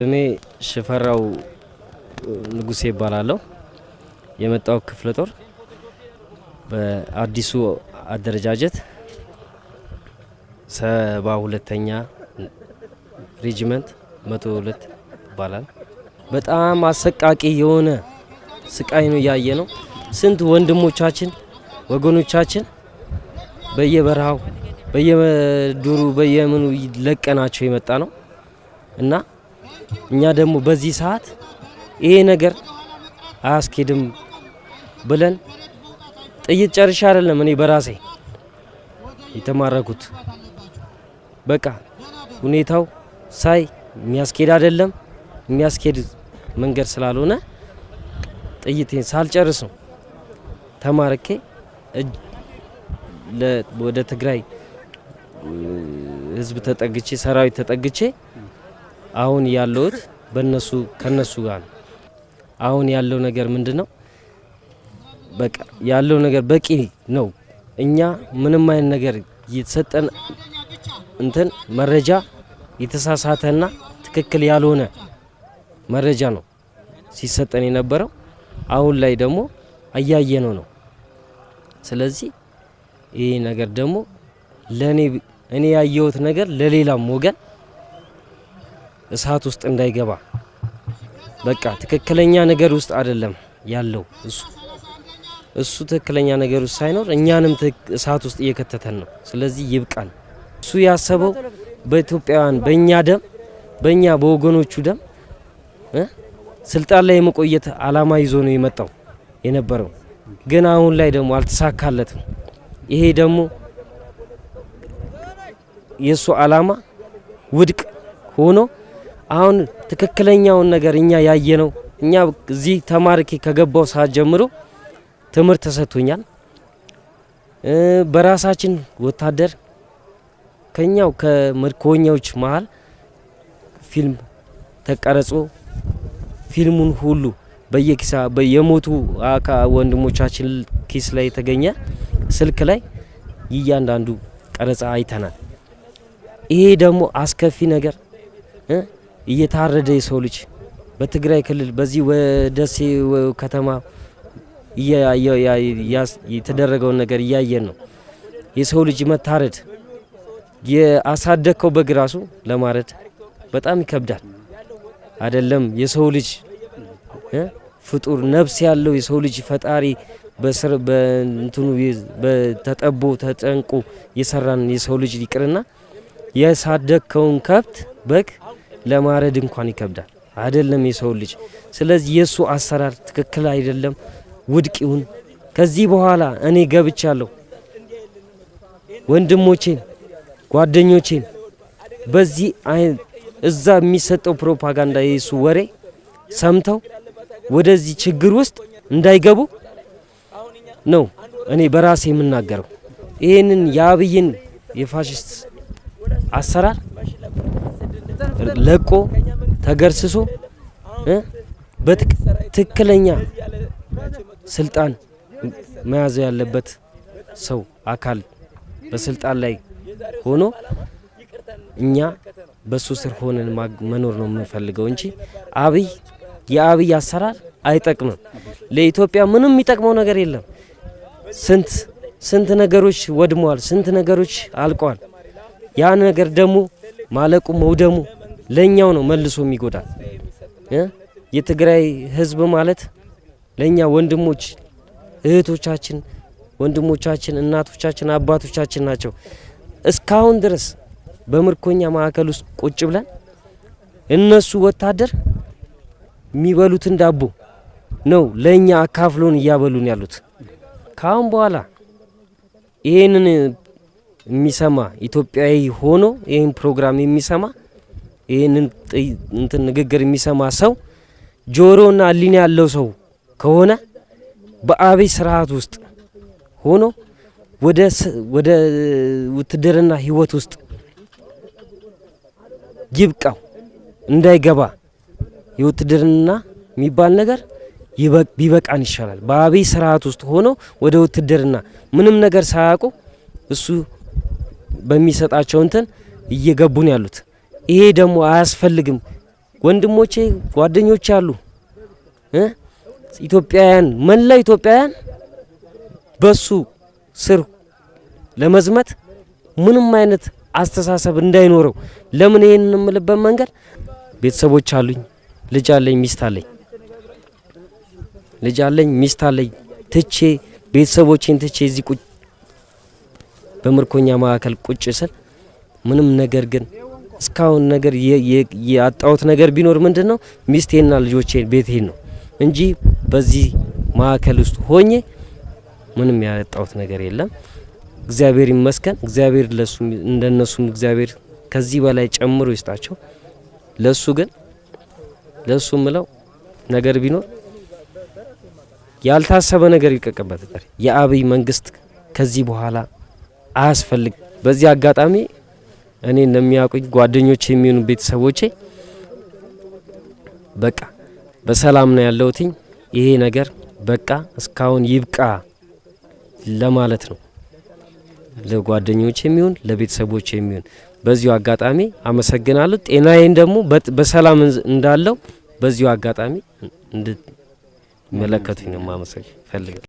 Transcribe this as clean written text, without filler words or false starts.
ስሜ ሽፈራው ንጉሴ ይባላለሁ። የመጣው ክፍለ ጦር በአዲሱ አደረጃጀት 72ኛ ሬጂመንት 102 ይባላል። በጣም አሰቃቂ የሆነ ስቃይ ነው እያየ ነው። ስንት ወንድሞቻችን ወገኖቻችን በየበረሃው በየዱሩ በየምኑ ለቀናቸው የመጣ ነው እና እኛ ደግሞ በዚህ ሰዓት ይሄ ነገር አያስኬድም ብለን ጥይት ጨርሻ አይደለም እኔ በራሴ የተማረኩት። በቃ ሁኔታው ሳይ የሚያስኬድ አይደለም፣ የሚያስኬድ መንገድ ስላልሆነ ጥይቴን ሳልጨርስ ነው ተማርኬ ወደ ትግራይ ህዝብ ተጠግቼ ሰራዊት ተጠግቼ አሁን ያለሁት በነሱ ከነሱ ጋር ነው። አሁን ያለው ነገር ምንድን ነው? በቃ ያለው ነገር በቂ ነው። እኛ ምንም አይነት ነገር የተሰጠን እንትን መረጃ የተሳሳተና ትክክል ያልሆነ መረጃ ነው ሲሰጠን የነበረው። አሁን ላይ ደግሞ እያየነው ነው። ስለዚህ ይህ ነገር ደግሞ ለኔ እኔ ያየሁት ነገር ለሌላም ወገን እሳት ውስጥ እንዳይገባ በቃ ትክክለኛ ነገር ውስጥ አይደለም ያለው እሱ ትክክለኛ ነገር ውስጥ ሳይኖር እኛንም እሳት ውስጥ እየከተተን ነው። ስለዚህ ይብቃን። እሱ ያሰበው በኢትዮጵያውያን በእኛ ደም በእኛ በወገኖቹ ደም ስልጣን ላይ የመቆየት አላማ ይዞ ነው የመጣው የነበረው። ግን አሁን ላይ ደግሞ አልተሳካለትም። ይሄ ደግሞ የእሱ አላማ ውድቅ ሆኖ አሁን ትክክለኛውን ነገር እኛ ያየነው እኛ እዚህ ተማርኬ ከገባው ሰዓት ጀምሮ ትምህርት ተሰጥቶኛል። በራሳችን ወታደር ከኛው ከምርኮኛዎች መሀል ፊልም ተቀርጾ ፊልሙን ሁሉ በየኪሳ የሞቱ ወንድሞቻችን ኪስ ላይ የተገኘ ስልክ ላይ እያንዳንዱ ቀረጻ አይተናል። ይሄ ደግሞ አስከፊ ነገር እየታረደ የሰው ልጅ በትግራይ ክልል በዚህ ወደሴ ከተማ የተደረገውን ነገር እያየን ነው። የሰው ልጅ መታረድ የአሳደግከው በግ ራሱ ለማረድ በጣም ይከብዳል። አይደለም የሰው ልጅ ፍጡር ነፍስ ያለው የሰው ልጅ ፈጣሪ በስር በእንትኑ በተጠቦ ተጨንቆ የሰራን የሰው ልጅ ይቅርና የሳደግከውን ከብት በግ ለማረድ እንኳን ይከብዳል። አይደለም የሰው ልጅ። ስለዚህ የእሱ አሰራር ትክክል አይደለም፣ ውድቅ ይሁን። ከዚህ በኋላ እኔ ገብቻለሁ። ወንድሞቼን ጓደኞቼን በዚህ እዛ የሚሰጠው ፕሮፓጋንዳ የሱ ወሬ ሰምተው ወደዚህ ችግር ውስጥ እንዳይገቡ ነው እኔ በራሴ የምናገረው። ይህንን የአብይን የፋሽስት አሰራር ለቆ ተገርስሶ በትክክለኛ ስልጣን መያዝ ያለበት ሰው አካል በስልጣን ላይ ሆኖ እኛ በሱ ስር ሆነን መኖር ነው የምንፈልገው እንጂ አብይ የአብይ አሰራር አይጠቅምም። ለኢትዮጵያ ምንም የሚጠቅመው ነገር የለም። ስንት ስንት ነገሮች ወድመዋል። ስንት ነገሮች አልቀዋል። ያ ነገር ደግሞ ማለቁ መውደሙ ለኛው ነው መልሶ የሚጎዳል። የትግራይ ህዝብ ማለት ለኛ ወንድሞች እህቶቻችን፣ ወንድሞቻችን፣ እናቶቻችን፣ አባቶቻችን ናቸው። እስካሁን ድረስ በምርኮኛ ማዕከል ውስጥ ቁጭ ብለን እነሱ ወታደር የሚበሉትን ዳቦ ነው ለኛ አካፍሎን እያበሉን ያሉት። ካሁን በኋላ ይሄንን የሚሰማ ኢትዮጵያዊ ሆኖ ይህን ፕሮግራም የሚሰማ ይህንን እንትን ንግግር የሚሰማ ሰው ጆሮና ሕሊና ያለው ሰው ከሆነ በአብይ ስርዓት ውስጥ ሆኖ ወደ ውትድርና ህይወት ውስጥ ይብቃው፣ እንዳይገባ የውትድርና የሚባል ነገር ቢበቃን ይሻላል። በአብይ ስርዓት ውስጥ ሆኖ ወደ ውትድርና ምንም ነገር ሳያውቁ እሱ በሚሰጣቸው እንትን እየገቡ ነው ያሉት። ይሄ ደግሞ አያስፈልግም። ወንድሞቼ ጓደኞቼ አሉ፣ ኢትዮጵያውያን፣ መላ ኢትዮጵያውያን በሱ ስር ለመዝመት ምንም አይነት አስተሳሰብ እንዳይኖረው። ለምን ይሄንን የምልበት መንገድ ቤተሰቦች አሉኝ፣ ልጅ አለኝ፣ ሚስት አለኝ፣ ልጅ አለኝ፣ ሚስት አለኝ። ትቼ ቤተሰቦቼን ትቼ እዚህ ቁጭ በምርኮኛ ማዕከል ቁጭ ስል ምንም ነገር ግን እስካሁን ነገር ያጣሁት ነገር ቢኖር ምንድን ነው? ሚስቴና ልጆቼን ቤቴን ነው እንጂ በዚህ ማዕከል ውስጥ ሆኜ ምንም ያጣሁት ነገር የለም። እግዚአብሔር ይመስገን። እግዚአብሔር ለሱ እንደነሱም እግዚአብሔር ከዚህ በላይ ጨምሮ ይስጣቸው። ለሱ ግን ለሱ ምለው ነገር ቢኖር ያልታሰበ ነገር ይቀቀበት። የአብይ መንግስት ከዚህ በኋላ አያስፈልግ። በዚህ አጋጣሚ እኔ እንደሚያውቁኝ ጓደኞች የሚሆኑ ቤተሰቦቼ በቃ በሰላም ነው ያለሁትኝ። ይሄ ነገር በቃ እስካሁን ይብቃ ለማለት ነው ለጓደኞች የሚሆን ለቤተሰቦች የሚሆን። በዚሁ አጋጣሚ አመሰግናለሁ። ጤናዬን ደግሞ በሰላም እንዳለው በዚሁ አጋጣሚ እንድትመለከቱኝ ነው ማመሰግን ፈልጋለሁ።